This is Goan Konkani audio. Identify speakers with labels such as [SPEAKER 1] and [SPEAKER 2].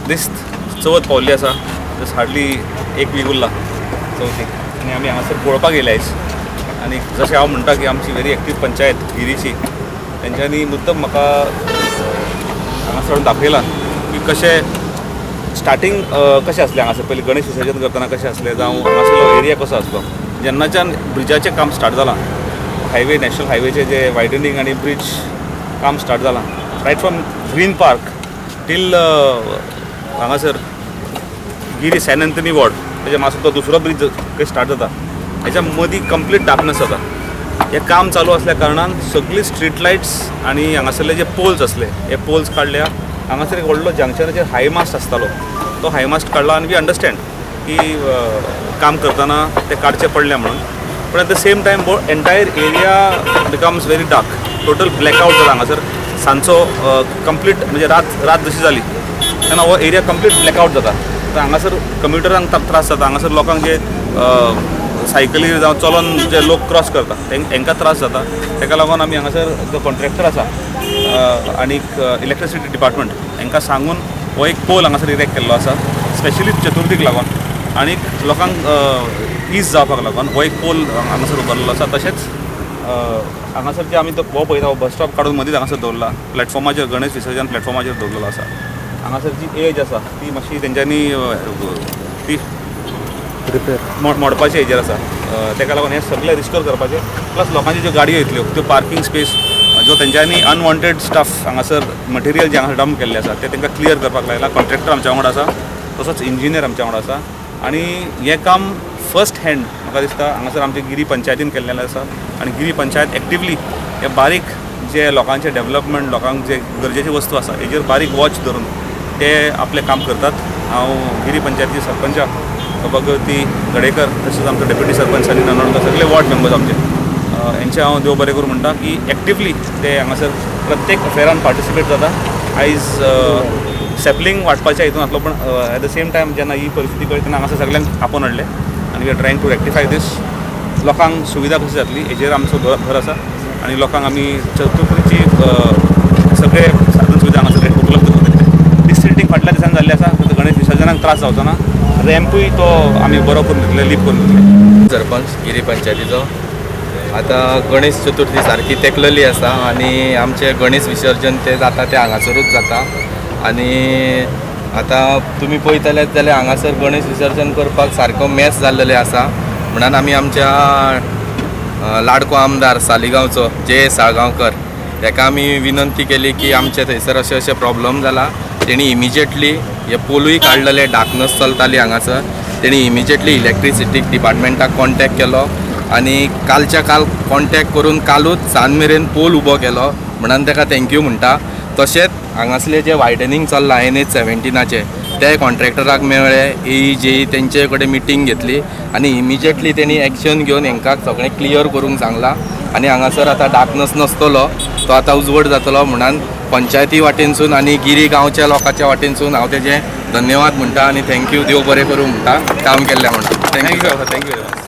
[SPEAKER 1] दिस्त चवथ पावल्ली आसा. जस्ट हार्डली एक वीक उरला चवथीक आनी आमी हांगासर पळोवपाक येयले आयज. आनी जशें हांव म्हणटा की आमची व्हेरी एक्टीव पंचायत गिरीची, तेंच्यांनी मुद्दम म्हाका हांगासर हाडून दाखयलां की कशें स्टार्टींग कशें आसलें हांगासर, पयलीं गणेश विसर्जन करतना कशें आसलें, जावं हांगासरलो एरिया कसो आसलो. जेन्नाच्यान ब्रिजाचें काम स्टार्ट जालां, हायवे, नॅशनल हायवेचें जे वायडनींग आनी ब्रीज काम स्टार्ट जालां, right from Green Park till हांगासर गिरी सॅन अँथनी वॉर्ड, तेच्या मातसो तो दुसरो ब्रीज खंय स्टार्ट जाता, हेच्या मदीं कंप्लीट डार्कनस जाता. हें काम चालू आसल्या कारणान सगळी स्ट्रीट लायट्स आनी हांगासरले जे पोल्स आसले, हे पोल्स काडल्या. हांगासर एक व्हडलो जंक्शनाचेर हाय मास्ट आसतालो, तो हाय मास्ट काडला. आनी we understand की काम करतना ते काडचे पडले म्हणून, पण at the same time entire area becomes very dark, total blackout जाला हांगासर. सांजचो कंप्लीट, म्हणजे रात रात जशी जाली तेन्ना हो एरिया कंप्लीट ब्लॅकआउट जाता. तर हांगासर कम्युटरांक त्रास जाता, हांगासर लोकांक जे सायकलीर जावं चलोन जे लोक क्रॉस करता, तेंकां त्रास जाता. ताका लागून आमी हांगासर जो कॉन्ट्रॅक्टर आसा आनीक इलेक्ट्रिसिटी डिपार्टमेंट हांकां सांगून हो एक पोल हांगासर इरेक्ट केल्लो आसा, स्पेशली चतुर्थीक लागून आनीक लोकांक is जावपाक लागून हो एक पोल हांगासर उबारलेलो आसा. तशेंच हांगासर जे आमी तो हो पळयता, हो बस स्टॉप काडून मदींच हांगासर दवरला, प्लॅटफॉर्माचेर, गणेश विसर्जन प्लॅटफॉर्माचेर दवरलेलो आसा. हांगासर जी एज आसा ती मातशी तेंच्यांनी ती मोडपाचे हेजेर आसा. तेका लागून हें सगळें रिस्टोर करपाचें, प्लस लोकांच्यो ज्यो गाडयो येतल्यो त्यो पार्कींग स्पेस, जो तेंच्यांनी अनवॉन्टेड स्टफ हांगासर, मटेरियल जें हांगासर डंप केल्लें आसा, तें तांकां क्लियर करपाक लायलां. कॉन्ट्रॅक्टर आमच्या वांगडा आसा, तसोच इंजिनियर आमच्या वांगडा आसा. आनी हें काम फर्स्ट हँड म्हाका दिसता हांगासर आमचे गिरी पंचायतीन केल्लें आसा. आनी गिरी पंचायत एक्टिवली हे बारीक जे लोकांचे डेवलपमेंट, लोकांक जे गरजेची वस्तू आसा, हेजेर बारीक वॉच धरून ते आपलें काम करतात. हांव गिरी पंचायतीचे सरपंचा सभागवती गडेकर, तशेंच आमचो डेप्युटी सरपंच सनी नानोडकर, सगळे वॉर्ड मेंबर्स आमचे, हेंचे हांव देव बरें करूं म्हणटा की एक्टिवली ते हांगासर प्रत्येक अफेरान पार्टिसिपेट जाता. आयज सॅपलिंग वांटपाच्या हितून आसलो, पण एट the same time जेन्ना ही परिस्थिती कळ्ळी तेन्ना हांगासर सगळ्यांक आपोवन हाडले आनी we are trying to rectify this. लोकांक सुविधा कशी जातली हेजेर आमचो भर आसा आनी लोकांक आमी चतुर्थीची सगळे साधन सुविधा हांगासर उपलब्ध करून दितले. डिसिल्टींग फाटल्या दिसान जाल्लें आसा, फक्त गणेश विसर्जनाक त्रास जावचो ना. रॅम्पूय तो आमी बरो करून दितले, लीप करून दितले.
[SPEAKER 2] सरपंच गिरी पंचायतीचो. आतां गणेश चतुर्थी सारकी तेंकलेली आसा आनी आमचें गणेश विसर्जन तें जाता तें हांगासरूच जाता. आनी आतां तुमी पळयतले जाल्यार हांगासर गणेश विसर्जन करपाक सारको मेस जाल्लेलें आसा. म्हणून आमी आमच्या लाडको आमदार सालिगांवचो जे साळगांवकर तेका आमी विनंती केली की आमचे थंयसर अशें अशें प्रॉब्लम जाला. तेणी इमिजिएटली हे पोलूय काडलेले, डार्कनस चलताली हांगासर. तेणी इमिजिएटली इलेक्ट्रिसिटी डिपार्टमेंटाक कॉन्टेक्ट केलो आनी कालच्या काल कॉन्टेक्ट करून कालूच सांज मेरेन पोल उबो केलो, म्हणून तेका thank you म्हणटा. तशेंच हांगासले जे वायडनींग चल्लां एनएच 17चें, ते कॉन्ट्रॅक्टराक मेळ्ळे, एई, जेई तेंचे कडेन मिटींग घेतली आनी इमिजिएटली तेणी एक्शन घेवन हेंकां सगळें क्लियर करूंक सांगलां. आनी हांगासर आतां डार्कनस नासतलो, तो आतां उजवड जातलो. म्हणून पंचायती वाटेनसून आनी गिरी गांवच्या लोकांच्या वाटेनसून हांव तेजें धन्यवाद म्हणटा आनी thank you, देव बरें करूं म्हणटा, काम केल्लें म्हणून.
[SPEAKER 1] Thank you.
[SPEAKER 2] Thank you.
[SPEAKER 1] Thank you very much.